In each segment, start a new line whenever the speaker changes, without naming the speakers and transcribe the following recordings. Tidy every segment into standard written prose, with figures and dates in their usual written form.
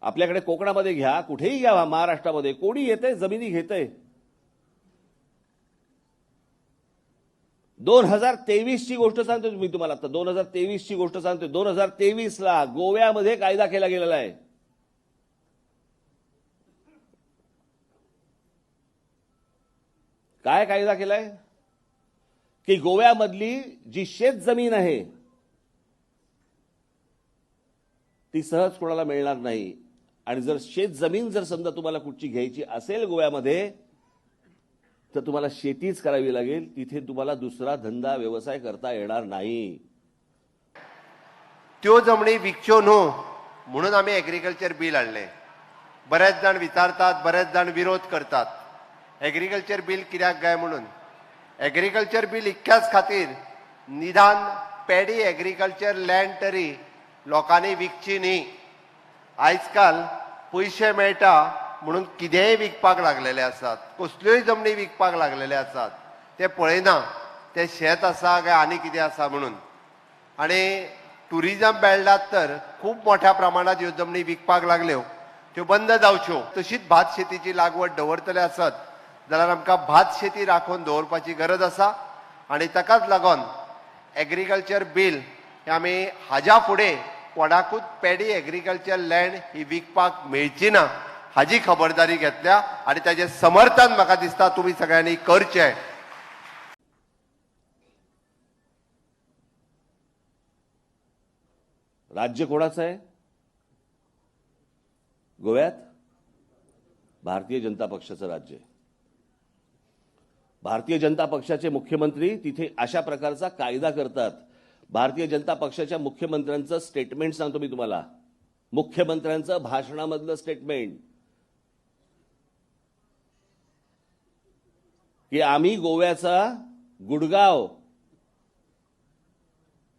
आपल्याकडे कोकणामध्ये घ्या, कुठेही घ्या, महाराष्ट्रामध्ये कोणी येतंय जमिनी घेतंय. 2023 ची गोष्ट सांगतो मी तुम्हाला आता, 2023 ची गोष्ट सांगतो. 2023 ला गोव्यामध्ये कायदा केला गेलेला आहे. काय कायदा केलाय की गोव्यामधली जी शेत जमीन आहे ती सहज कोणाला मिळणार नाही. आणि जर शेत जमीन जर समजा तुम्हाला कुठची घ्यायची असेल गोव्यामध्ये तर तुम्हाला शेतीच करावी लागेल, तिथे तुम्हाला दुसरा धंदा व्यवसाय करता येणार नाही.
त्यो जमणी विकच्यो न्हू म्हणून आमी एग्रीकल्चर बील हाडलें. बरेच जाण विचारतात, बरेच जाण विरोध करतात एग्रीकल्चर बील कित्याक काय म्हणून. एग्रीकल्चर बील इतक्याच खातीर निदान पेडी एग्रीकल्चर लँड तरी लोकांनी विकची न्ही. आयज काल पयशे मेळटा म्हणून कितेंय विकपाक लागलेले आसात, कसल्योय जमणी विकपाक लागलेले आसात. ते पळयना ते शेत आसा काय आनी कितें आसा म्हणून. आनी ट्युरिजम बेल्टात तर खूब मोठ्या प्रमाणात ह्यो जमणी विकपाक लागल्यो, त्यो बंद जावच्यो. तशीच भात शेतीची लागवड दवरतले आसत जाल्यार आमकां भात शेती राखून दवरपाची गरज आसा. आनी ताकाच लागून एग्रीकल्चर बील हे आमी हाज्या फुडें कोणाकूच पेडी एग्रीकल्चर लँड ही विकपाक मेळची ना हाजी खबरदारी घेतल्या आनी ताजें समर्थन म्हाका दिसता तुमी सगळ्यांनी करचें.
राज्य कोणाचं आहे गोव्यात? भारतीय जनता पक्षाचं राज्य. भारतीय जनता पक्षाचे मुख्यमंत्री तिथे अशा प्रकारचा कायदा करतात. भारतीय जनता पक्षाच्या मुख्यमंत्र्यांचं स्टेटमेंट सांगतो मी तुम्हाला, मुख्यमंत्र्यांचं भाषणामधलं स्टेटमेंट की आम्ही गोव्याचा गुडगाव,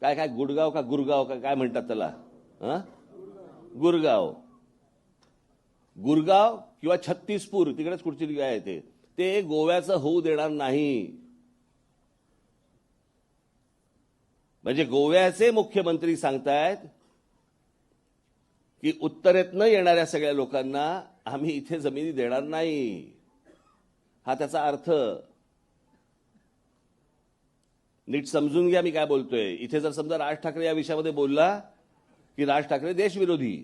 काय काय गुडगाव का गुरगाव का काय म्हणतात त्याला, गुरगाव, गुरगाव किंवा छत्तीसपूर तिकडेच कुठची काय आहे ते गोव्याचं होऊ देणार नाही. म्हणजे गोव्याचे मुख्यमंत्री सांगतायत की उत्तरेतनं येणाऱ्या सगळ्या लोकांना आम्ही इथे जमिनी देणार नाही. हा त्याचा अर्थ. नीट समजून घ्या मी काय बोलतोय. इथे जर समजा राज ठाकरे या विषयामध्ये बोलला की राज ठाकरे देशविरोधी,